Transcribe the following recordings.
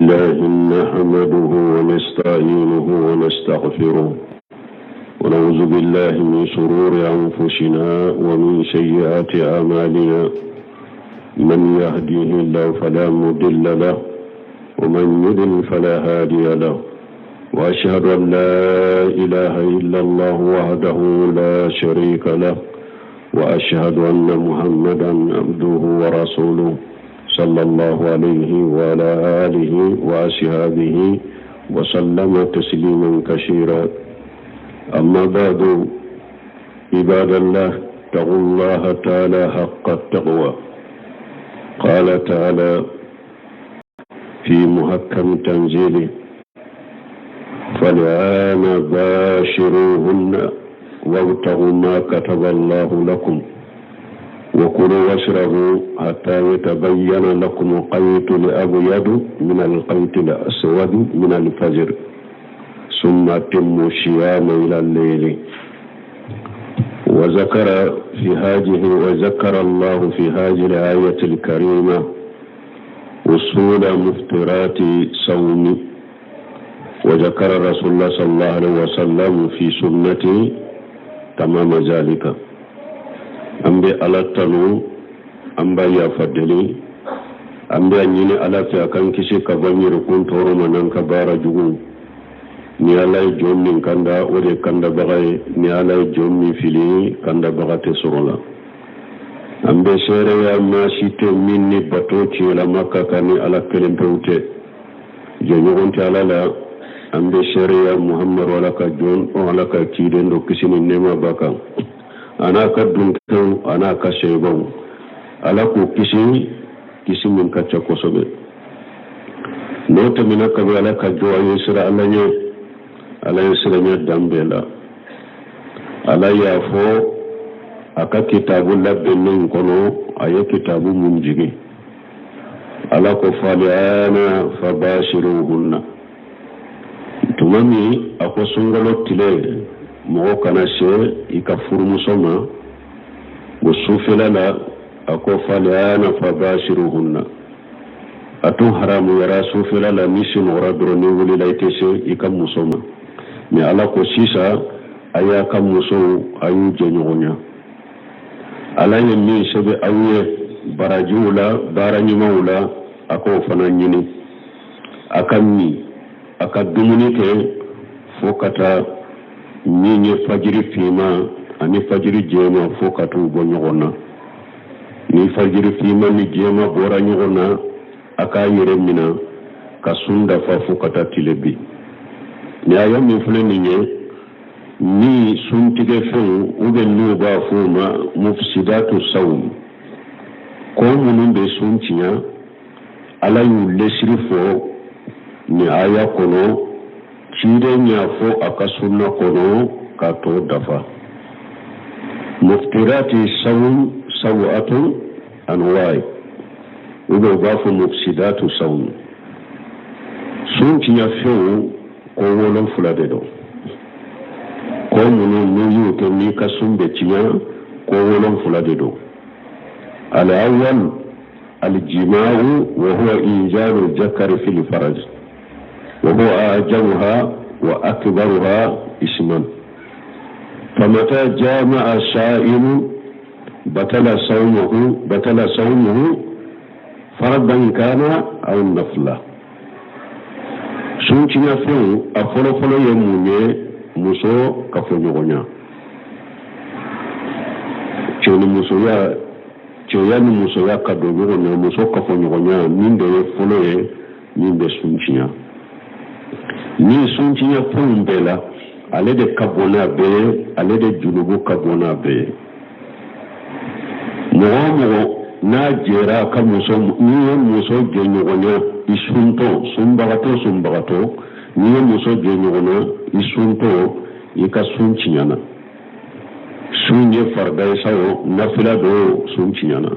الله نحمده ونستعينه ونستغفره ونعوذ بالله من شرور أنفسنا ومن سيئات أعمالنا، من يهديه الله فلا مضل له ومن يضلل فلا هادي له، وأشهد أن لا إله إلا الله وحده لا شريك له، وأشهد أن محمدا عبده ورسوله صلى الله عليه وعلى آله وأصحابه وسلم تسليما كثيرا. أما بعد، عباد الله، اتقوا الله تعالى حق التقوى. قال تعالى في محكم تنزيله: فالآن باشروهن وابتغوا ما كتب الله لكم وكلوا واشربوا حتى يتبين لكم الخيط الأبيض من الخيط الأسود من الفجر، ثم أتموا الصيام إلى الليل. وذكر الله في هذه الآية الكريمة أصول مفطرات صوم، وذكر رسول الله صلى الله عليه وسلم في سنته تمام ذلك. An bɛ Ala tanu, an b'a yafa deli, an bɛ a ɲini Ala fɛ a k'an kisi ka bɔ n yɛrɛkun tɔɔrɔ ma n'an ka baara jugu. Ni Ala ye jɔn min kanda, o de kandabaga ye. Ni Ala ye jɔn min fili, kandabaga tɛ sɔrɔ la. An bɛ seereya maa si tɛ min ni bato tiɲɛlama ka kan ni Ala kelen pewu tɛ, jɛɲɔgɔn tɛ Ala la. An bɛ seereya Muhamadu Ala ka jɔn, Ala ka ciden don, kisi ni nɛɛma b'a kan, a n'a ka dunkew, a n'a ka sebaw. Ala k'u kisi, kisi min ka ca kosɛbɛ. N'o tɛmɛna ka bɔ, Ala ka jɔ, a ye siran Ala ɲɛ, Ala ye siranya dan bɛɛ la. Ala y'a fɔ a ka kitabu labɛnnen kɔnɔ, a ye kitabu mun jigin, Ala ko: fal'ana fabashiruhunna. Tuma min a ko sunkalo tile mɔgɔ kana se i ka furumuso ma, o sufɛla la a ko: fal'ana fabashiruhunna. A tun haramuyara sufɛla la, ni sunɔgɔra dɔrɔn, ni wulila, i tɛ se i ka muso ma. Mais Ala ko sisan a y'a ka musow, a y'u jɛɲɔgɔnya. Ala ye min sɛbɛn aw ye barajiw la, baara ɲumanw la, a k'o fana ɲini. A ka min, a ka dumuni kɛ fo ka taa min ye fajiri finma ani fajiri jɛma, fo ka t'u bɔ ɲɔgɔn na. Ni fajiri finma ni jɛma bɔra ɲɔgɔn na, a k'a yɛrɛ minɛ ka sun dafa fo ka taa tile bin. Ni aya min filɛ nin ye, ni suntigɛ fɛnw, u bɛ n'u b'a fɔ o ma mufsidatu sawm, ko minnu bɛ sun tiɲɛ, Ala y'u lesiri fɔ nin aya kɔnɔ. Ciden y'a fɔ a ka sunna kɔnɔ k'a tɔ dafa. Muftirati sawm sab'atun anwa'i, u bɛ u b'a fɔ mufsidatu sawm, sun tiɲɛ fɛnw ko 7 de don. Ko minnu n'u y'u kɛ n'i ka sun bɛ tiɲɛ, ko 7 de don. Al-awwal al-jima'u, wa huwa injalu zakari fil faraj, wa huwa ajamuha wa akbaruha isman. Famata jama'a sa'imu batala sawmuhu, batala sawmuhu fardan kana aw nafla. Sun tiɲɛ fɛnw a fɔlɔfɔlɔ ye mun ye? Muso kafoɲɔgɔnya, cɛ ni musoya, cɛya ni musoya ka don ɲɔgɔn na, muso kafoɲɔgɔnya, min de ye fɔlɔ ye min bɛ sun tiɲɛ. Ni sun tiɲɛ fɛnw bɛɛ la, ale de ka bon n'a bɛɛ ye, ale de junubu ka bon n'a bɛɛ ye. Mɔgɔ o mɔgɔ n'a jɛra a ka muso, n'i ye muso jɛɲɔgɔnya i suntɔ, sunbagatɔ, sunbagatɔ, n'i ye muso jɛɲɔgɔnna i suntɔ, i ka sun tiɲɛna. Sun ye farida ye sa o, nafila don, sun tiɲɛna.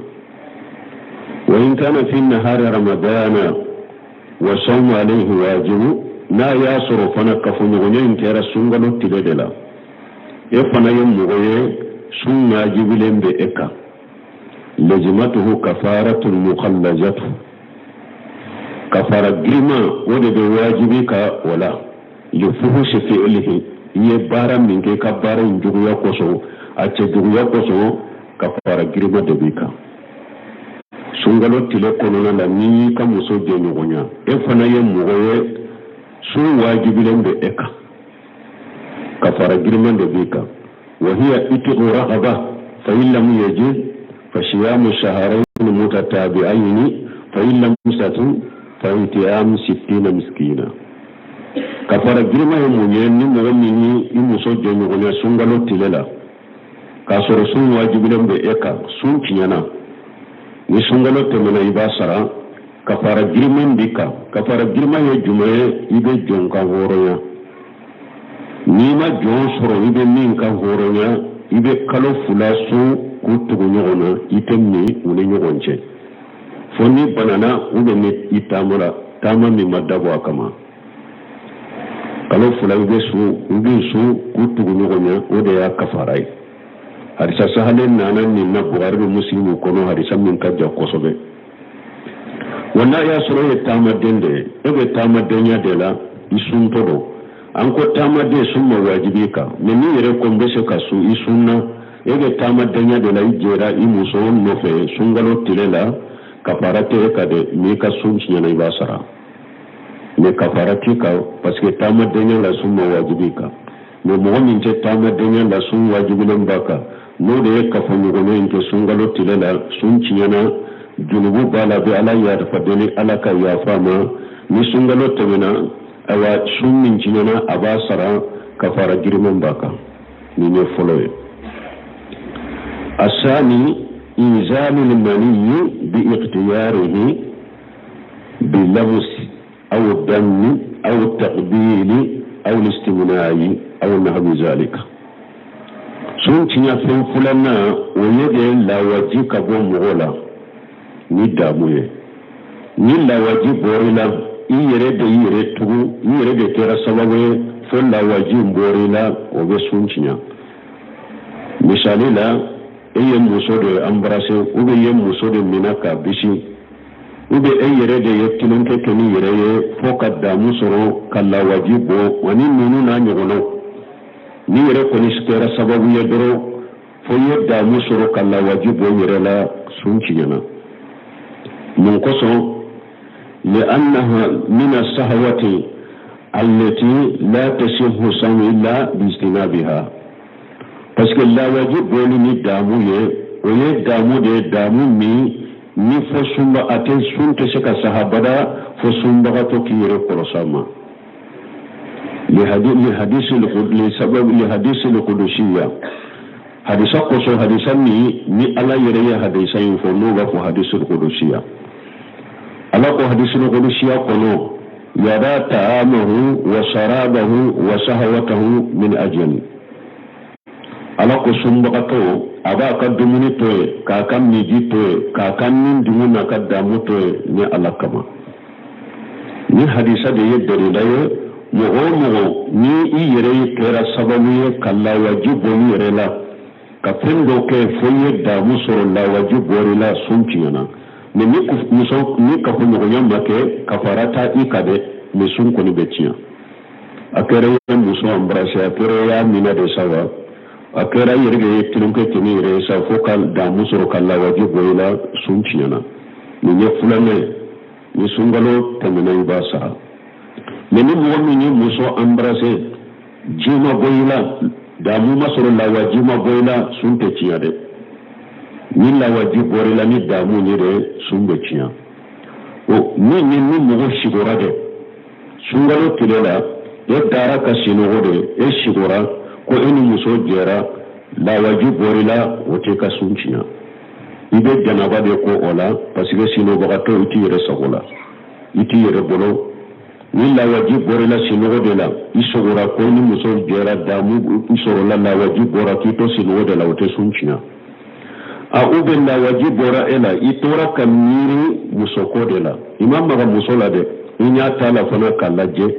Wa in kana fi nahari ramadana wa sawmu alayhi wajibu, n'a y'a sɔrɔ fana kafoɲɔgɔnya in kɛra sunkalo tile de la, e fana ye mɔgɔ ye, sun wajibilen bɛ e kan, lazimatuhu kafaratun mukhallazatu. Kafara girinman, o de bɛ wajibi kan o la. Li fuhusi fi'ilihi, i ye baara min kɛ, i ka baara in juguya kosɔn, a cɛ juguya kosɔn, kafara girinman de b'i kan. Sunkalo tile kɔnɔna la, n'i y'i ka muso jɛɲɔgɔnya, e fana ye mɔgɔ ye, sun wajibilen bɛ e kan, kafara girinman de b'i kan. Wa hiya itiqu raqaba, fa in lam yajid fa siyamu shahrayn mutatabi'ayni, fa in lam yastati fa it'amu sittina miskina. Kafara girinman ye mun ye? Ni mɔgɔ min ye i muso jɛɲɔgɔnya sunkalo tile la k'a sɔrɔ sun wajibilen bɛ e kan, sun tiɲɛna, ni sunkalo tɛmɛna, i b'a sara. Kafara girinman b'i kan. Kafara girinman ye jumɛn ye? I bɛ jɔn kan hɔrɔnya. N'i ma jɔn sɔrɔ i bɛ min kan hɔrɔnya, i bɛ kalo 2 sun k'u tugu ɲɔgɔn na, i tɛ min u ni ɲɔgɔn cɛ, fo n'i banana ou bien ni i taamara taama min ma dabɔ a kama. Kalo 2 i bɛ sun, i bɛ sun k'u tugu ɲɔgɔn na, o de y'a kafara ye. Hadisa sahalen nana nin na Buhari ni Musilimu kɔnɔ, hadisa min ka jan kosɛbɛ. Wa n'a y'a sɔrɔ e ye taamaden de ye, e bɛ taamadenya de la, i suntɔ don. An ko taamaden, sun ma wajibi i kan, mais n'i yɛrɛ ko n bɛ se ka sun, i sunna, e bɛ taamadenya de la, i jɛra i muso nɔfɛ sunkalo tile la, kafara tɛ e kan dɛ. N'i ka sun tiɲɛna, i b'a sara, mais kafara t'i kan, parce que taamadenya la, sun ma wajibi i kan. Mais mɔgɔ min tɛ taamadenya la, sun wajibilen b'a kan, n'o de ye kafoɲɔgɔnya in kɛ sunkalo tile la, sun tiɲɛna, junubu b'a la, bɛ Ala yafa deli, Ala ka yafa ma. Ni sunkalo tɛmɛna, ayiwa, sun min tiɲɛna, a b'a sara, kafara giriman b'a kan. Nin ye fɔlɔ ye. Asani inzalul maniyi bi ikhtiyarihi bi lamsi aw dammi aw taqbili aw listimna'i aw nahwi zalika. Sun tiɲɛ fɛn filanan, o ye de lawaji ka bɔ mɔgɔ la ni damu ye. Ni lawaji bɔr'i la, i yɛrɛ de y'i yɛrɛ tugu, i yɛrɛ de kɛra sababu ye fo lawaji bɔr'i la, o bɛ sun tiɲɛ. Misali la, e ye muso de embrasser, ou bien i ye muso de minɛ k'a bisi, ou bien e yɛrɛ de ye tulonkɛ kɛ n'i yɛrɛ ye fo ka damu sɔrɔ ka lawaji bɔ, ani ninnu n'a ɲɔgɔnnaw. N'i yɛrɛ kɔni kɛra sababu ye dɔrɔn fo i ye damu sɔrɔ ka lawaji bɔ i yɛrɛ la, sun tiɲɛna. Mun kosɔn? Li'annaha min as-sahwati allati la tasihhu sawm illa bi ijtinabiha, parce que lawaji bɔli ni damu ye, o ye damu de ye, damu min ni fo sunba a tɛ, sun tɛ se ka saha bada fo sunbagatɔ k'i yɛrɛ kɔlɔsi a ma. Lihadisi lisabab lihadisi al-qudusiyya, hadisa kosɔn, hadisa min ni Ala yɛrɛ ye hadisa in fɔ, n'o b'a fɔ hadisi al-qudusiyya. Ala ko hadisi al-qudusiyya kɔnɔ: yada ta'amahu wa sharabahu wa shahawatahu min ajali. Ala ko sunbagatɔ, a b'a ka dumuni to yen, k'a ka miji to yen, k'a ka nin dumu n'a ka damu to yen ni Ala kama. Ni hadisa de ye dalila ye. Mɔgɔ o mɔgɔ ni i yɛrɛ ye kɛra sababu ye ka lawaji bɔ i yɛrɛ la, ka fɛn dɔ kɛ fo i ye damu sɔrɔ, lawaji bɔr'i la, sun tiɲɛna. Mais ni muso ni kafoɲɔgɔnya ma kɛ, kafara t'a i kan dɛ, mais sun kɔni bɛ tiɲɛ. A kɛra i ye muso embrasser, a kɛra i y'a minɛ de sa wa, a kɛra i yɛrɛ de ye tulonkɛ kɛ n'i yɛrɛ ye sa fo ka damu sɔrɔ ka lawaji bɔ i la, sun tiɲɛna. Nin ye filanan ye. Ni sunkalo tɛmɛna, i b'a sara. Mais ni mɔgɔ min ye muso embrasser, ji ma bɔ i la, damu ma sɔrɔ, lawaji ma bɔ i la, sun tɛ tiɲɛ dɛ. Ni lawaji bɔra i la ni damu ye dɛ, sun bɛ tiɲɛ. O min ye, ni mɔgɔ sigora dɛ sunkalo tile la, e dara ka sinɔgɔ de, e sigora ko e ni muso jɛra, lawaji bɔra i la, o tɛ ka sun tiɲɛ. I bɛ janaba de ko o la, parce que sinɔgɔbagatɔ, i t'i yɛrɛ sago la, i t'i yɛrɛ bolo. Ni lawaji bɔra i la sinɔgɔ de la, i sogora ko ni muso jɛra, damu sɔrɔla, lawaji bɔra k'i to sinɔgɔ de la, o tɛ sun tiɲɛ. A ou bien lawaji bɔra e la, i tora ka miiri musoko de la, i ma maga muso la dɛ, i ɲɛ t'a la fana k'a lajɛ,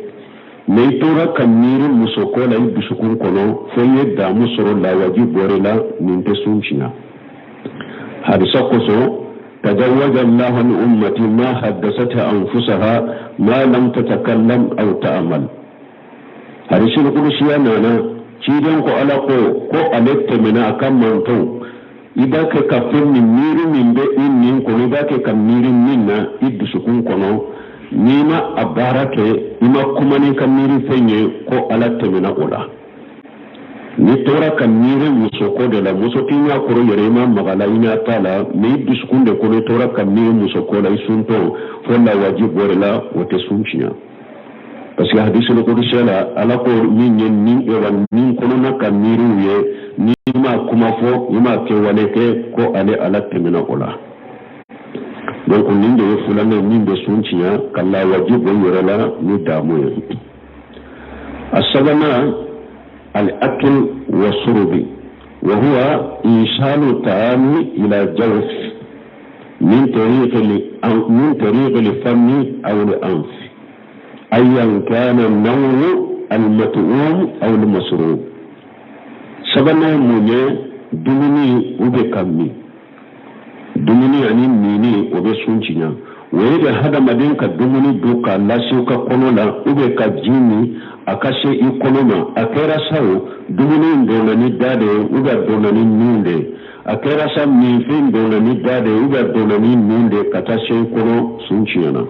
mais i tora ka miiri musoko la i dusukun kɔnɔ fo i ye damu sɔrɔ, lawaji bɔra i la, nin tɛ sun tiɲɛ. Hadisa kosɔn. تجاوز الله عن أمتي ما حدثتها أنفسها ما لم تتكلم أو تعمل. Hadisul kudusiya nana ciden ko Ala ko ko ale tɛmɛna a ka mantɔn i b'a kɛ ka fɛn min miiri min bɛ i nin kɔnɔ, i b'a kɛ ka miiri min na i dusukun kɔnɔ, n'i ma a baara kɛ, i ma kuma n'i ka miiri fɛn ye, ko Ala tɛmɛna o la. N'i tora ka miiri musoko de la, muso t'i ɲɛ kɔrɔ yɛrɛ, i ma maga la, i ɲɛ t'a la, mais i dusukun de kɔnɔ i tora ka miiri musoko la, i suntɔ fo lawaji bɔr'i la, o tɛ sun tiɲɛ. Parce que hadisul kudusiya la, Ala ko min ye nin wa nin kɔnɔna ka miiriw ye, n'i ma kuma fɔ, i ma kɛwale kɛ, ko ale Ala tɛmɛna o la. Donc nin de ye filanan min bɛ sun tiɲɛ, ka lawaji bɔ i yɛrɛ la ni damu ye. A sabanan, al-akl wa surubi wa huwa isalu ta'ami ila jawf min tariq al-fami aw al-anf ayyan kana an-naw'u al-mat'um aw al-masrub. Sabanan mun ye? Dumuni u bɛ ka min, dumuni ani mini, o bɛ sun tiɲɛ. O ye de hadamaden ka dumuni dun k'a lase ka kɔnɔ la, ou bien ka ji min a ka se i kɔnɔ ma. A kɛra sa o, dumuni in donna ni da de ye, ou bien donna ni nun de ye. A kɛra sa, minfɛn donna ni da de ye, ou bien donna ni nun de ye ka taa se i kɔnɔ, sun tiɲɛna.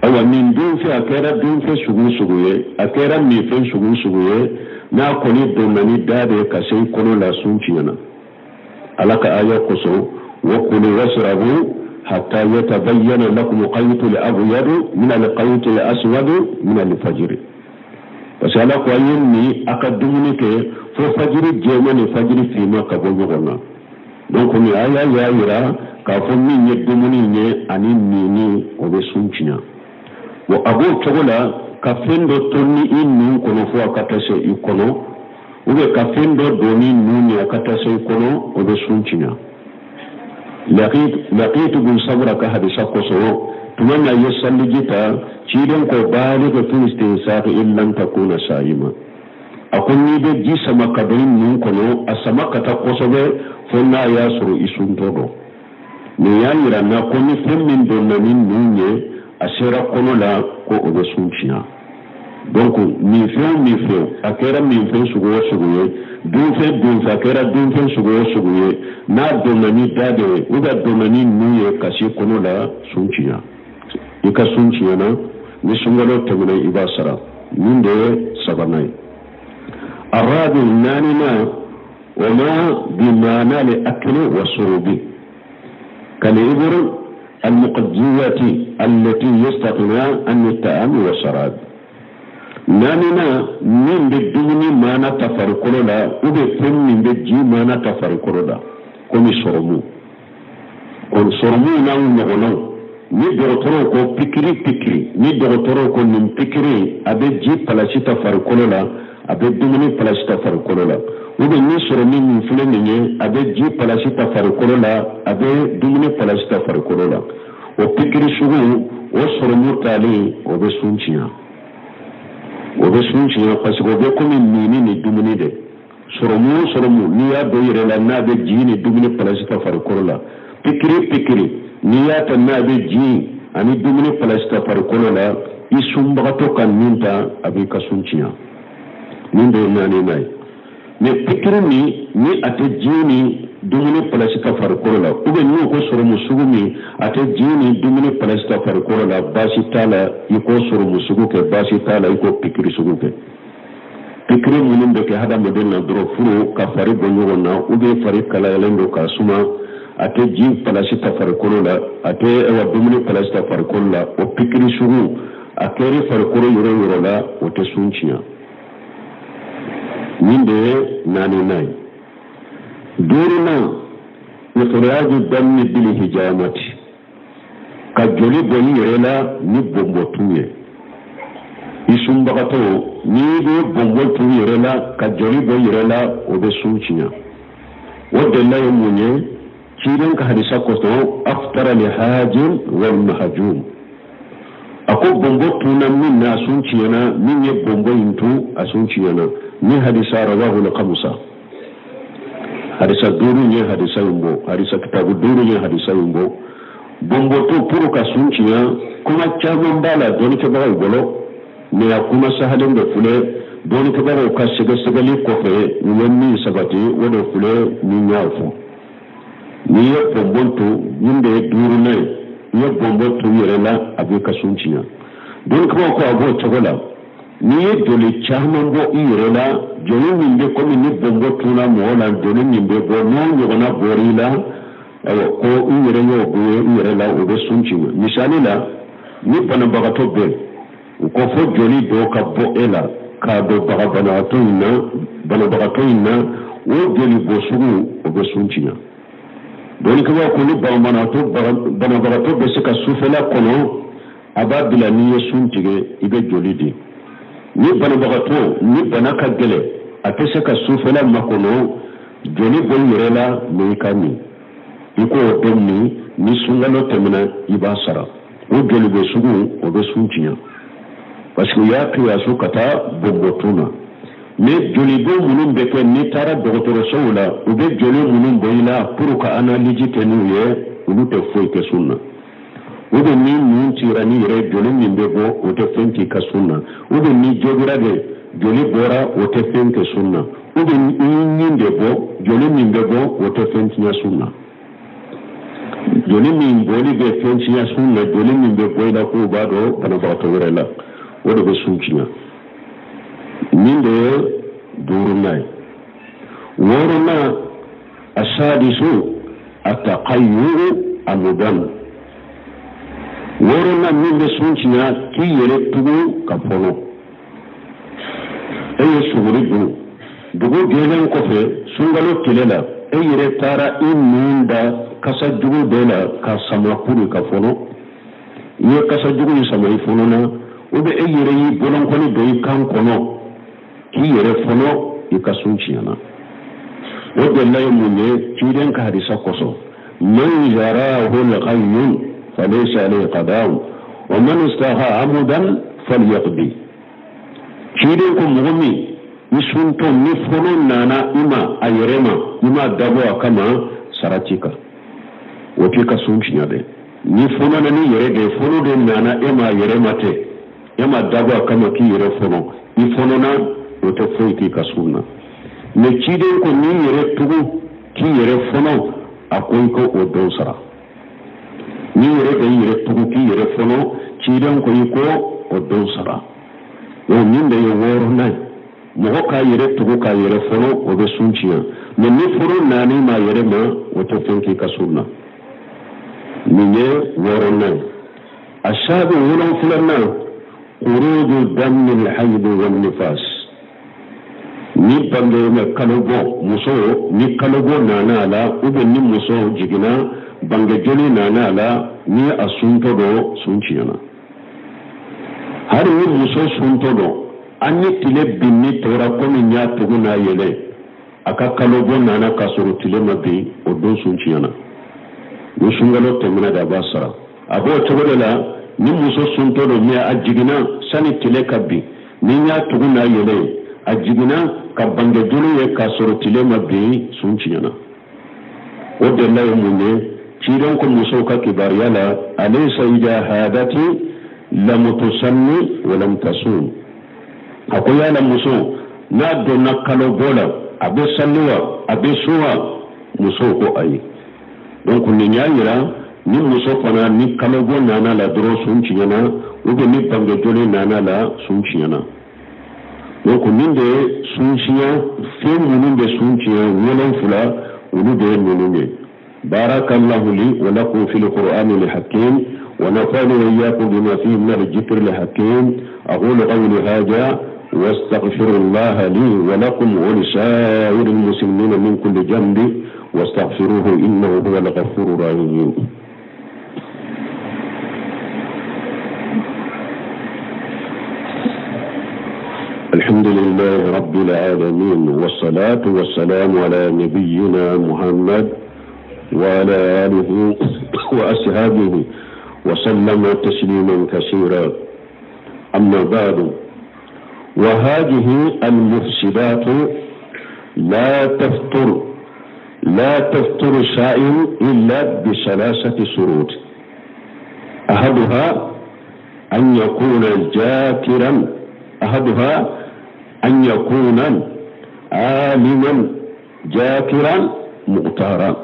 Ayiwa, nin dunfɛn, a kɛra dunfɛn sugu o sugu ye, a kɛra minfɛn sugu o sugu ye, n'a kɔni donna ni da de ye ka se i kɔnɔ la, sun tiɲɛna. Ala ka aya kosɔn: وكلوا واشربوا حتى يتبين لكم الخيط الأبيض من الخيط الأسود من الفجر. Parce que Ala ko a ye min, a ka dumuni kɛ fo fajiri jɛma ni fajiri finma ka bɔ ɲɔgɔn na. Donc nin aya y'a yira k'a fɔ min ye dumuni ye ani mini, o bɛ sun tiɲɛ. Bon, a b'o cogo la, ka fɛn dɔ to ni i nun kɔnɔ fo a ka taa se i kɔnɔ, ou bien ka fɛn dɔ don ni nun ye a ka taa se i kɔnɔ, o bɛ sun tiɲɛ. Laqit bin Sabra ka hadisa kosɔn, tuma min a ye saliji ta, ciden ko: بالغ في الاستنشاق إلا أن تكون صائما. A ko n'i bɛ ji sama ka don i nun kɔnɔ, a sama ka taa kosɛbɛ, fo n'a y'a sɔrɔ i suntɔ dɔn. Nin y'a yira n na ko ni fɛn min donna ni nun ye, a sera kɔnɔ la, ko o bɛ sun tiɲɛ. Donc min fɛn o min fɛn, a kɛra min fɛn sugu o sugu ye, dunfɛn dunfɛn, a kɛra dunfɛn sugu o sugu ye, n'a donna ni da de ye ou bien donna ni nun ye ka se kɔnɔ la, sun tiɲɛ, i ka sun tiɲɛna. Ni sunkalo tɛmɛna, i b'a sara. Nin de ye sabanan ye. الرابع, naaninan, وما بمعنى الأكل والشرب كالإبر المقجية التي يستغنى عن الطعام والشراب. Naaninan, min bɛ dumuni maana ta farikolo la, ou bien fɛn min bɛ ji maana ta farikolo la, komi sɔrɔmu. O sɔrɔmu n'a ɲɔgɔnnaw, ni dɔgɔtɔrɔw ko pikiri pikiri, ni dɔgɔtɔrɔw ko nin pikiri a bɛ ji place ta farikolo la, a bɛ dumuni place ta farikolo la, ou bien ni sɔrɔmu min filɛ nin ye, a bɛ ji place ta farikolo la, a bɛ dumuni place ta farikolo la, o pikiri sugu, o sɔrɔmu talen, o bɛ sun tiɲɛ. O bɛ sun tiɲɛ parce que o bɛ komi mini ni dumuni de. Sɔrɔmu o sɔrɔmu, n'i y'a don yɛrɛ la, n'a bɛ ji ni dumuni place ta farikolo la, pikiri pikiri, n'i y'a ta, n'a bɛ ji ani dumuni place ta farikolo la, i sunbagatɔ ka min ta, a b'i ka sun tiɲɛ. Nin de ye naaninan ye. Mais pikiri min ni a tɛ ji ni dumuni place ta farikolo la, ou bien n'u ko sɔrɔmu sugu min a tɛ ji ni dumuni place ta farikolo la, baasi t'a la i k'o sɔrɔmu sugu kɛ, baasi t'a la i k'o pikiri sugu kɛ. Pikiri minnu bɛ kɛ hadamaden na dɔrɔn furu ka fari bɔ ɲɔgɔn na, ou bien fari kalayalen don k'a suma, a tɛ ji place ta farikolo la, a tɛ ayiwa dumuni place ta farikolo la, o pikiri sugu, a kɛra farikolo yɔrɔ o yɔrɔ la, o tɛ sun tiɲɛ. Nin de ye naaninan ye. Duurunan, إخراج الدم بالحجامة, ka joli bɔ i yɛrɛ la ni bɔnbɔtu ye. I sunbagatɔ, n'i bɛ bɔnbɔ tu yɛrɛ la ka joli bɔ i yɛrɛ la, o bɛ sun tiɲɛ. O delila ye mun ye? Ciden ka hadisa kosɔn: أفطر الحاجم والمحجوم. A ko bɔnbɔ tunna min na, a sun tiɲɛna. Min ye bɔnbɔ in tu, a sun tiɲɛna. Ni hadisa رواه الخمسة. Hadisa duuru ye hadisa in bɔ, hadisa kitabu duuru ye hadisa in bɔ. Bɔnbɔtu pour ka sun tiɲɛ, kuma caman b'a la dɔnnikɛbagaw bolo, mais a kuma sahalen bɛ filɛ. Dɔnnikɛbagaw ka sɛgɛsɛgɛli kɔfɛ, u ye min sabati, o de filɛ ni y'a fɔ. N'i ye bɔnbɔn tu, min de ye duurunan ye, i ye bɔnbɔn tu yɛrɛ la, a b'i ka sun tiɲɛ. Dɔnnikɛbagaw ko a b'o cogo la. N'i ye joli caman bɔ i yɛrɛ la, joli min bɛ komi ni bɔnbɔn tunna mɔgɔ la, joli min bɛ bɔ, n'o ɲɔgɔnna bɔra i la, ayiwa, ko i yɛrɛ y'o bɔ i yɛrɛ la, o bɛ sun tiɲɛ. Misali la, ni banabagatɔ bɛ yen, u ko fo joli dɔ ka bɔ e la k'a don baga banabagatɔ in na, banabagatɔ in na, o joli bɔ sugu, o bɛ sun tiɲɛ. Dɔnnikɛbaaw ko ni banabagatɔ bɛ se ka sufɛla kɔnɔ, a b'a bila n'i ye sun tigɛ, i bɛ joli di. Ni banabagatɔ ni bana ka gɛlɛn, a tɛ se ka sufɛla makɔnɔ, joli bɔ i yɛrɛ la, mais i ka min, i k'o dɔn min, ni sunkalo tɛmɛna, i b'a sara. O joli bɔ sugu, o bɛ sun tiɲɛ, parce que u y'a kiyasu ka taa bɔnbɔtun na. Mais jolibɔ minnu bɛ kɛ, n'i taara dɔgɔtɔrɔsow la, u bɛ joli minnu bɔ i la pour ka analyse kɛ n'u ye, olu tɛ foyi kɛ sun na. Ou bien ni nun cira ni yɛrɛ, joli min bɛ bɔ, o tɛ fɛn k'i ka sun na. Ou bien ni jogira de, joli bɔra, o tɛ fɛn kɛ sun na. Ou bien i ɲin de bɔ, joli min bɛ bɔ, o tɛ fɛn tiɲɛ sun na. Joli min bɔli bɛ fɛn tiɲɛ sun na, joli min bɛ bɔ i la k'o b'a dɔn banabagatɔ wɛrɛ la, o de bɛ sun tiɲɛ. Nin de ye duurunan ye. Wɔɔrɔnan, asadisu ataqayyuru amudan. Wɔɔrɔnan min bɛ sun tiɲɛ, k'i yɛrɛ tugu ka fɔnɔ. E ye suguri dun, dugu jɛlen kɔfɛ, sunkalo tile la, e yɛrɛ taara i nun da kasa jugu dɔ la ka sama pour ka fɔnɔ. I ye kasa jugu in sama, i fɔnɔ na. Ou bien e yɛrɛ y'i bolonkɔni don i kan kɔnɔ k'i yɛrɛ fɔnɔ, i ka sun tiɲɛna. O delila ye mun ye? Ciden ka hadisa kosɔn: man jarahu lghayyun falaysa alayhi qada'un wa man istaha amudan falyaqdi. Ciden ko mɔgɔ min i suntɔ, ni fɔnɔ nana i ma a yɛrɛ ma, i ma dabɔ a kama, sara t'i kan, o t'i ka sun tiɲɛ dɛ. Ni fɔnɔ na ni yɛrɛ de, fɔnɔ de nana e ma a yɛrɛ ma tɛ, e ma dabɔ a kama k'i yɛrɛ fɔnɔ, i fɔnɔna, o tɛ foyi k'i ka sun na. Mais ciden ko n'i yɛrɛ tugu k'i yɛrɛ fɔnɔ, a ko i ko o don sara. N'i yɛrɛ bɛ i yɛrɛ tugu k'i yɛrɛ fɔnɔ, ciden ko i ko o don sara. O min de ye wɔɔrɔnan ye. Mɔgɔ k'a yɛrɛ tugu k'a yɛrɛ fɔnɔ, o bɛ sun tiɲɛ. Mais ni fɔnɔ nana i ma yɛrɛ ma, o tɛ fɛn k'i ka sun na. Nin ye wɔɔrɔnan ye. A saabi wolonfilanan, khuruju dammi alhayd wan nifas. Ni bange kalo bɔ, muso ni kalo bɔ nana a la, ou bien ni muso jiginna, bange joli nana a la, ni a suntɔ dɔ, sun tiɲɛna. Hali ni muso suntɔ dɔ, an ni tile binni tora komi n y'a tugu n'a yɛlɛ, a ka kalo bɔ nana k'a sɔrɔ tile ma bin, o don sun tiɲɛna. Ni sunkalo tɛmɛna de, a b'a sara. A b'o cogo de la, ni muso suntɔ dɔ, mais a jiginna sani tile ka bin, ni n y'a tugu n'a yɛlɛ, a jiginna ka bange joli ye k'a sɔrɔ tile ma bin, sun tiɲɛna. O delila ye mun ye? Ciden ko musow ka kibaruya la: alaysa ida hadati lam tusalli wa lam tasum. A ko yala muso n'a donna kalo bɔ la, a bɛ sali wa, a bɛ sun wa? Musow ko ayi. Donc nin y'a yira ni muso fana ni kalo bɔ nana la dɔrɔn, sun tiɲɛna, ou bien ni bange joli nana la, sun tiɲɛna. Donc nin de ye sun tiɲɛ fɛn minnu bɛ sun tiɲɛ wolonfila, olu de ye ninnu ye. بارك الله لي ولكم في القرآن الحكيم، ونفعني وإياكم بما فيه من الذكر الحكيم. أقول قولي هذا واستغفر الله لي ولكم ولسائر المسلمين من كل ذنب، واستغفروه إنه هو الغفور الرحيم. الحمد لله رب العالمين، والصلاة والسلام على نبينا محمد وعلى آله وأصحابه وسلم تسليما كثيرا. أما بعد، وهذه المفسدات لا تفطر لا تفطر الصائم إلا بثلاثة شروط أحدها أن يكون ذاكرا أحدها أن يكون عالما ذاكرا مختارا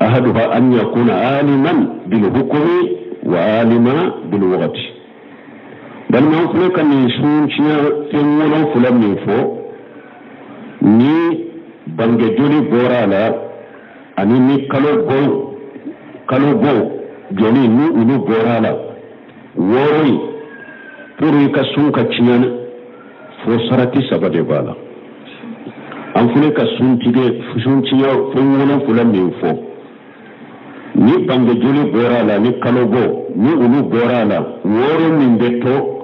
أحدها أن يكون عالما بالحكم وعالما بالوقت Balimaw filɛ ka nin sun tiɲɛ fɛn wolonfila min fɔ, ni bange joli bɔra a la ani ni kalo bɔ kalo bɔ jɔli ni olu bɔra a la, wɔɔrɔ in, pour i ka sun ka tiɲɛ, fo sarati saba de b'a la. An filɛ ka sun tigɛ sun tiɲɛ fɛn wolonfila min fɔ, ni bange joli bɔra a la ni kalo bɔ ni olu bɔra a la, wɔɔrɔ min bɛ to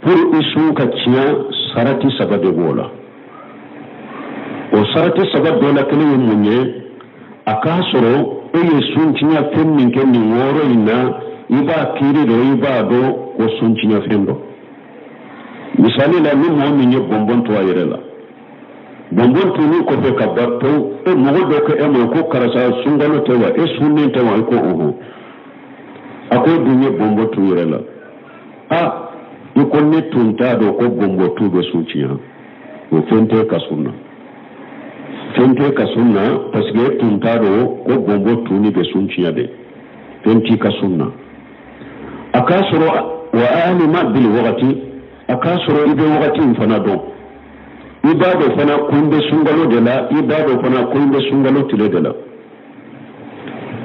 pour i sun ka tiɲɛ, sarati saba de b'o la. O sarati saba dɔ la kelen ye mun ye? A k'a sɔrɔ e ye sun tiɲɛ fɛn min kɛ nin wɔɔrɔ in na, i b'a kiiri dɔn, i b'a dɔn ko sun tiɲɛ fɛn dɔ. Misali la, ni mɔgɔ min ye bɔnbɔn to a yɛrɛ la, bɔnbɔn tunni kɔfɛ ka ban pewu, e mɔgɔ dɔ ko e ma ko karisa, sunkalo tɛ wa? E sunnen tɛ wa? I ko ɔhɔn. A ko e dun ye bɔnbɔn tu yɛrɛ la. A i ko ne tun t'a dɔn ko bɔnbɔn tu bɛ sun tiɲɛ. O fɛn tɛ ka sun na, fɛn tɛ ka sun na, parce que e tun t'a dɔn ko bɔnbɔn tunni bɛ sun tiɲɛ dɛ. Fɛn t'i ka sun na. A k'a sɔrɔ wa alima bil wagati, a k'a sɔrɔ i bɛ wagati in fana dɔn, i b'a dɔn fana ko n bɛ sunkalo de la, i b'a dɔn fana ko n bɛ sunkalo tile de la.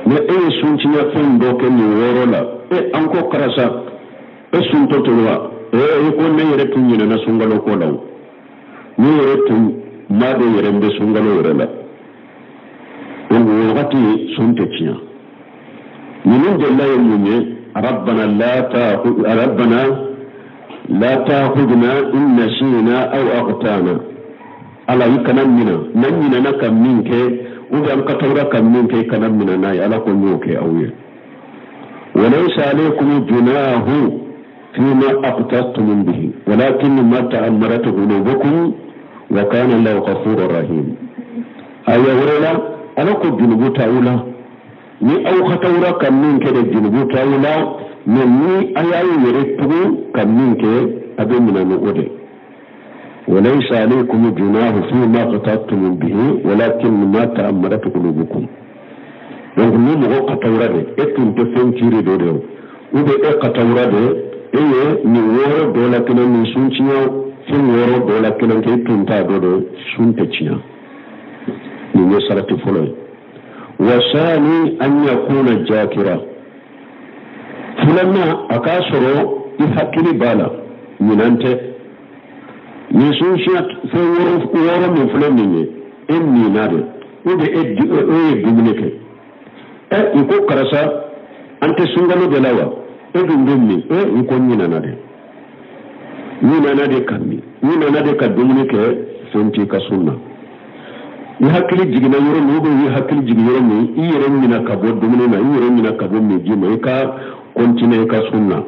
Mais e ye sun tiɲɛ fɛn dɔ kɛ nin wɔɔrɔ la, e an ko karisa, e suntɔ to wa? Ee, i ko ne yɛrɛ tun ɲinɛna sunkalo ko la o, ne yɛrɛ tun m'a dɔn yɛrɛ n bɛ sunkalo yɛrɛ la. Donc o wagati sun tɛ tiɲɛ. Ninnu delila ye mun ye? Rabbana la rabbana la ta'khudna in nasina aw akhtana. Ala, i kana minɛ n'an ɲinɛna ka min kɛ ou bien an katawura ka min kɛ, i kana minɛ n'a ye. Ala ko n y'o kɛ aw ye. Walaysa alaykum junahu fima aqtatum bihi walakin ma ta'ammarat qulubukum wa kana Allahu ghafurur rahim. Aya wɛrɛ la, Ala ko junubu t'aw la ni aw katawura ka min kɛ de, junubu t'aw la, mais ni a y'aw yɛrɛ tugu ka min kɛ, a bɛ minɛ ni o de. وليس عليكم جناح فيما اقتضتم به ولكن ما تأمرت قلوبكم. Donc ni mɔgɔ katawura de, e tun tɛ fɛn kiiri dɔ de o, ou bien e katawura de, e ye nin wɔɔrɔ dɔ la kelen, nin sun tiɲɛ fɛn wɔɔrɔ dɔ la kelen kɛ, e tun t'a dɔ dɔn, sun tɛ tiɲɛ. Nin ye sarati fɔlɔ ye. Wasani an yakuna jakira, filanan, a k'a sɔrɔ i hakili b'a la, ɲinan tɛ. Nin sun tiɲɛ fɛn wɔɔrɔ min filɛ nin ye, e minna de ou bien e ye dumuni kɛ. Ɛ, i ko karisa, an tɛ sunkalo de la wa? E dun bɛ min? E i ko ɲinana de, ɲinana de ka min, ɲinana de ka dumuni kɛ. Fɛn t'i ka sun na. I hakili jiginna yɔrɔ min ou bien i hakili jigin yɔrɔ min, i yɛrɛ ɲina ka bɔ dumuni na, i yɛrɛ ɲina ka bɔ min ji ma, i ka continuer i ka sun na,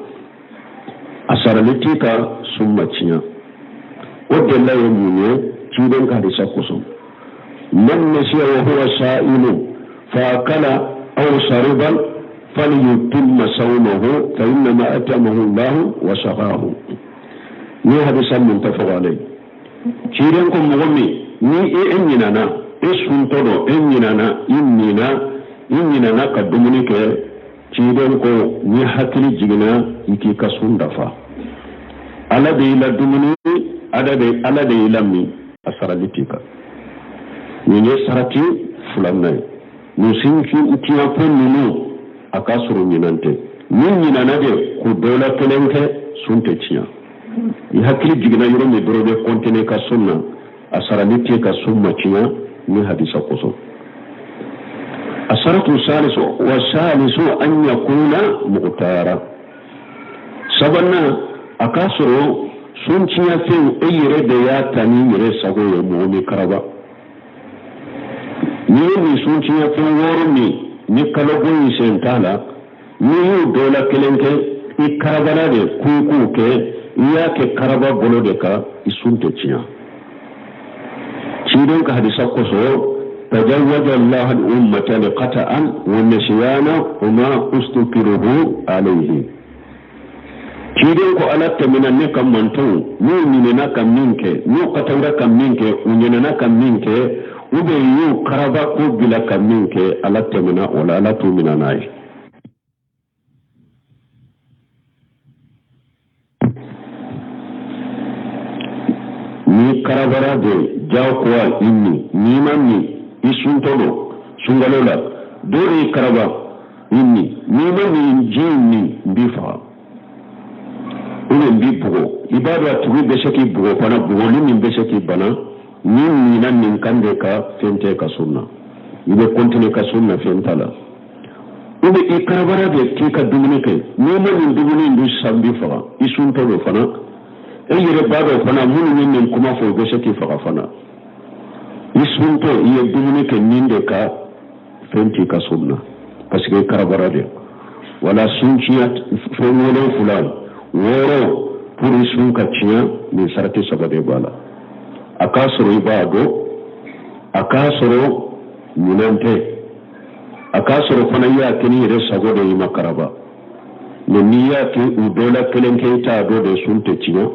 a sarali t'i ka sun ma tiɲɛ. O delila ye mun ye? Ciden ka hadisa kosɔn: man nasiya wa huwa sa'imun fa akala aw shariba falyutimma sawmahu fa innama atamahu Allahu wa saqahu. Ni hadisa muttafaq alayhi. Ciden ko mɔgɔ min ni e ɲinana, e suntɔ dɔ, e ɲinana, i mina, i ɲinana ka dumuni kɛ, ciden ko ni hakili jiginna, i k'i ka sun dafa. Ala de y'i la dumuni, Ala de y'i la min, a sarali t'i kan. Nin ye sarati filanan ye. Nin sun tiɲɛ fɛn ninnu, a k'a sɔrɔ ɲinan tɛ. Ni ɲinana de k'u dɔ la kelen kɛ, sun tɛ tiɲɛ. I hakili jiginna yɔrɔ min dɔrɔn, bɛ continuer ka sun na, a sarali t'i ka sun ma tiɲɛ ni hadisa kosɔn. Asaratu salisu wa salisu an yakuna muqtara, sabanan, a k'a sɔrɔ sun tiɲɛ fɛn e yɛrɛ de y'a ta n'i yɛrɛ sago ye. Mɔgɔ min karaba, n'i ye nin sun tiɲɛ fɛn wɔɔrɔ min ni kalobɔ in sen t'a la, n'i y'o dɔ la kelen kɛ, i karabala de ko i k'o kɛ, i y'a kɛ karaba bolo de kan, i sun tɛ tiɲɛ. Ciden ka hadisa kosɔn: Tajawaza Allah al-ummata liqata'an wa nisyana wa ma ustukrihu alayhi. Ciden ko Ala tɛmɛna ne ka mantɔnw n'u ɲinɛna ka min kɛ, n'u katawura ka min kɛ, u ɲinɛna ka min kɛ, ou bien y'u karaba ko bila ka min kɛ, Ala tɛmɛna o la, Ala t'u minɛ n'a ye. Ni karabara de jagoya i min, n'i ma min i suntɔ don sunkalo la, dɔ de y'i karaba i min, n'i ma nin ji in min n b'i faga ou bien n b'i bugɔ. I b'a dɔn a tigi bɛ se k'i bugɔ fana, bugɔli min bɛ se k'i bana, n'i minna nin kan de ka fɛn tɛ ka sun na, i bɛ continuer ka sun na, fɛn t'a la. Ou bien i karabara de k'i ka dumuni kɛ, n'i ma nin dumuni in dun sisan n b'i faga, i suntɔ don fana, e yɛrɛ b'a dɔn fana minnu ye nin kuma fɔ u bɛ se k'i faga fana. I suntɔ i ye dumuni kɛ nin de ka fɛn t'i ka sun na, parce que i karabara de. Wala sun tiɲɛ fɛn 7 6 pour i sun ka tiɲɛ, nin sarati 3 de b'a la. A k'a sɔrɔ i b'a dɔn, a k'a sɔrɔ ɲinan tɛ, a k'a sɔrɔ fana i y'a kɛ n'i yɛrɛ sago de ye, i ma karaba. Mais n'i y'a kɛ u dɔ la kelen kɛ i t'a dɔn de, sun tɛ tiɲɛ.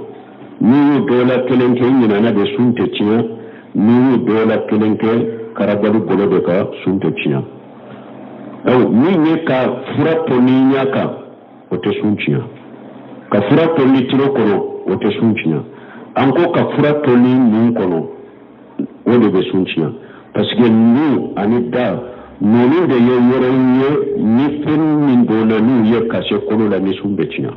N'i y'u dɔ la kelen kɛ i ɲinɛna de, sun tɛ tiɲɛ. N'i y'u dɔ la kelen kɛ karabali bolo de ka, sun tɛ tiɲɛ. Min ye ka fura tɔni i ɲɛ kan, o tɛ sun tiɲɛ. Ka fura tɔni tiro kɔnɔ, o tɛ sun tiɲɛ. An ko ka fura tɔni nun kɔnɔ, o de bɛ sun tiɲɛ. Parce que nun ani da, ninnu de ye yɔrɔ ye ni fɛn min donna n'u ye ka se kolo la, ni sun bɛ tiɲɛ.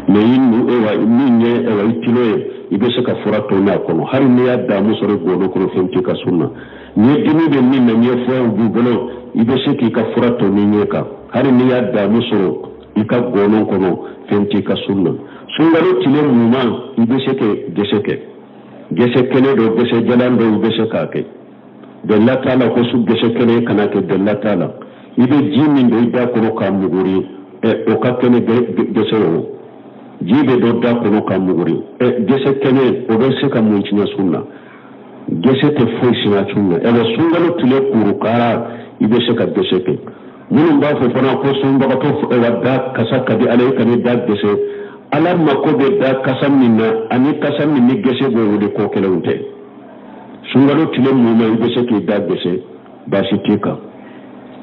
Mais i nu, ewa, min ye, ewa, i tilo ye, i bɛ se ka fura tɔni a kɔnɔ. Hali n'i y'a damu sɔrɔ i gɔnɔ kɔnɔ, fɛn t'i ka sun na. N'i ye dimi bɛ min na, n'i ye furaw b'i bolo, i bɛ se k'i ka fura tɔni ɲɛ kan. Hali n'i y'a damu sɔrɔ i ka gɔnɔ kɔnɔ, fɛn t'i ka sun na. Sunkalo tile mugan, i bɛ se ka gɛsɛ kɛ. Gɛsɛ kɛnɛ dɔ, gɛsɛ jalan dɔ, i bɛ se k'a kɛ. Delila t'a la ko su gɛsɛ kɛnɛ kana kɛ, delila t'a la. I bɛ ji min don i da kɔnɔ k'a muguri, o ka kɛnɛ gɛsɛ o. Ji bɛ don da kɔnɔ k'a muguri. Gɛsɛ kɛnɛ, o bɛ se ka mun tiɲɛ sun na? Gɛsɛ tɛ foyi siɲɛ sun na. Sunkalo tile kurukara, i bɛ se ka gɛsɛ kɛ. Minnu b'a fɔ fana ko sunbagatɔ, da kasa ka di Ala ye, ka n'i da gɛsɛ. Ala mako bɛ da kasa min na, ani kasa min ni gɛsɛ b'o wele, ko kelenw tɛ. Sunkalo tile mun na, i bɛ se k'i da gɛsɛ, baasi t'i kan.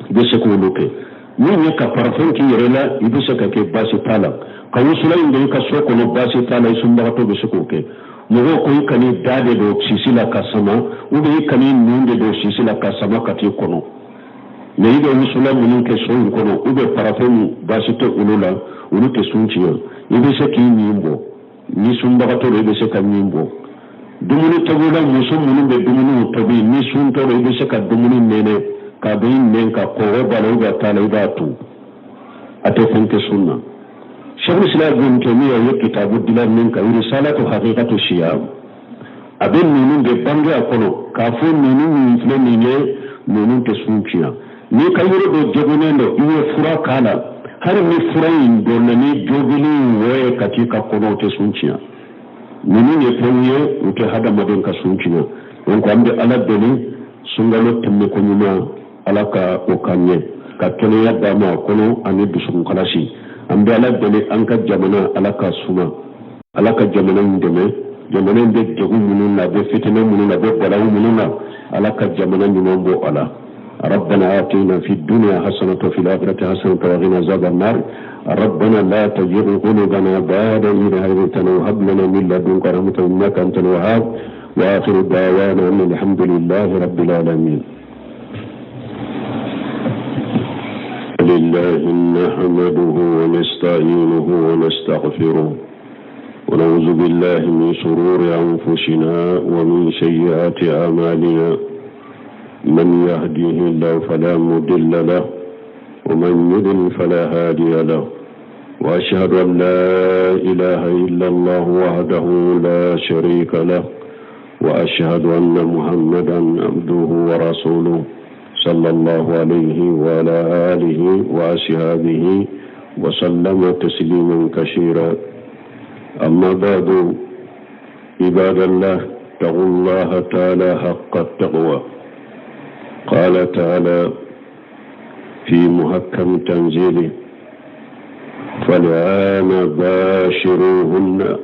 I bɛ se k'olu kɛ. Min ye ka parfum k'i yɛrɛ la, i bɛ se ka kɛ, baasi t'a la. Ka wusula in don i ka so kɔnɔ, baasi t'a la, i sunbagatɔ bɛ se k'o kɛ. Mɔgɔw ko i kan'i da de don sisi la ka sama, ou bien i kan'i nun de don sisi la ka sama ka t'i kɔnɔ. Mais i bɛ wusula minnu kɛ so in kɔnɔ, ou bien parfum, baasi tɛ olu la, olu tɛ sun tiɲɛ. I bɛ se k'i ɲin bɔ. Ni sunbagatɔ don, i bɛ se ka ɲin bɔ. Dumuni tobila, muso minnu bɛ dumuniw tobi, ni suntɔ don, i bɛ se ka dumuni nɛnɛ k'a don i nɛn kan, kɔgɔ b'a la ou bien t'a la, i b'a tu. A tɛ fɛn kɛ sun na. Sheikhul Islam Ibn Taymiyyah ye kitabu dilan min kan, Risalatu Haqiqatu Siyam, a bɛ ninnu de bange a kɔnɔ k'a fɔ ninnu min filɛ nin ye, ninnu tɛ sun tiɲɛ. N'i ka yɔrɔ dɔ joginnen don, i ye fura k'a la, hali ni fura in donna ni jogili in wɔ ye ka t'i ka kɔnɔ, o tɛ sun tiɲɛ. Ninnu ye fɛnw ye, u tɛ hadamaden ka sun tiɲɛ. Donc an bɛ Ala deli sunkalo tɛmɛ ko ɲuman, Ala ka o ka ɲɛ, ka kɛnɛya d'a ma a kɔnɔ ani dusukun kalasi. An bɛ Ala deli an ka jamana, Ala ka suma, Ala ka jamana in dɛmɛ. Jamana in bɛ degun minnu na, a bɛ fitinɛ minnu na, a bɛ balawu minnu na, Ala ka jamana ɲuman bɔ a la. ربنا آتنا في الدنيا حسنة وفي الآخرة حسنة وقنا عذاب النار. ربنا لا تزغ قلوبنا بعد إذ هديتنا وهب لنا من لدنك رحمة إنك أنت الوهاب. وآخر دعوانا أن الحمد لله رب العالمين. لله نحمده ونستعينه ونستغفره ونعوذ بالله من شرور أنفسنا ومن سيئات أعمالنا. من يهديه الله فلا مضل له ومن يضلل فلا هادي له. وأشهد أن لا إله إلا الله وحده لا شريك له وأشهد أن محمدا عبده ورسوله صلى الله عليه وعلى آله وأصحابه وسلم تسليما كثيرا. أما بعد، عباد الله، اتقوا الله تعالى حق التقوى. قال تعالى في محكم تنزيله فالآن باشروهن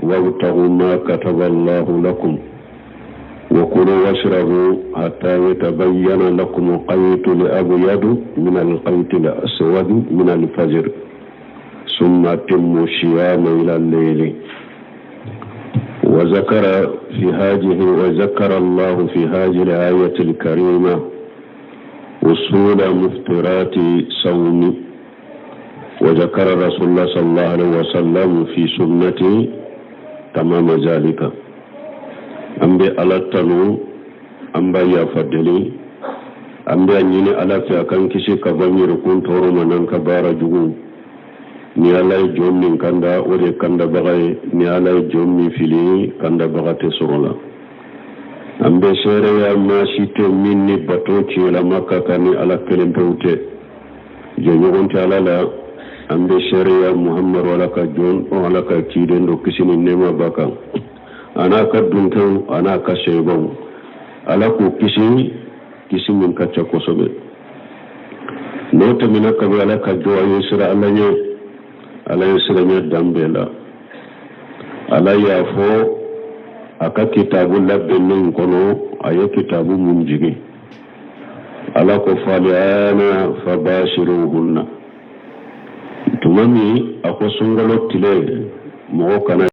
وابتغوا ما كتب الله لكم وكلوا واشربوا حتى يتبين لكم القيت الأبيض من القيت الأسود من الفجر ثم أتموا الصيام إلى الليل وذكر في هذه وذكر الله في هذه الآية الكريمة وصول مفترات صوم وذكر رسول الله صلى الله عليه وسلم في سنته تمام ذلك an bɛ ala tanu an b'a yafa deli an bɛ a ɲini ala fɛ a k'an kisi ka bɔ an yɛrɛkun tɔɔrɔ ma n'an ka baara jugu ni ala ye jɔn min kanda o de kandabaga ye ni ala ye jɔn min fili kandabaga tɛ sɔrɔ la an bɛ seereya maa si tɛ min ni bato tiɲɛlama ka kan ni ala kelen pewu tɛ jɛɲɔgɔn tɛ ala la an bɛ seereya muhamadu ala ka jɔn ala ka ciden don kisi ni nɛɛma b'a kan a n'a ka dunkew a n'a ka sebaw ala k'u kisi kisi min ka ca kosɛbɛ n'o tɛmɛna kabi ala ka jɔn a ye siran ala ɲɛ ala ye siranya dan bɛɛ la ala y'a fɔ a ka kitabu labɛnnen kɔnɔ a ye kitabu mun jigin ala ko fal'ana fabashiruhunna tuma min a ko sunkalo tile mɔgɔ kana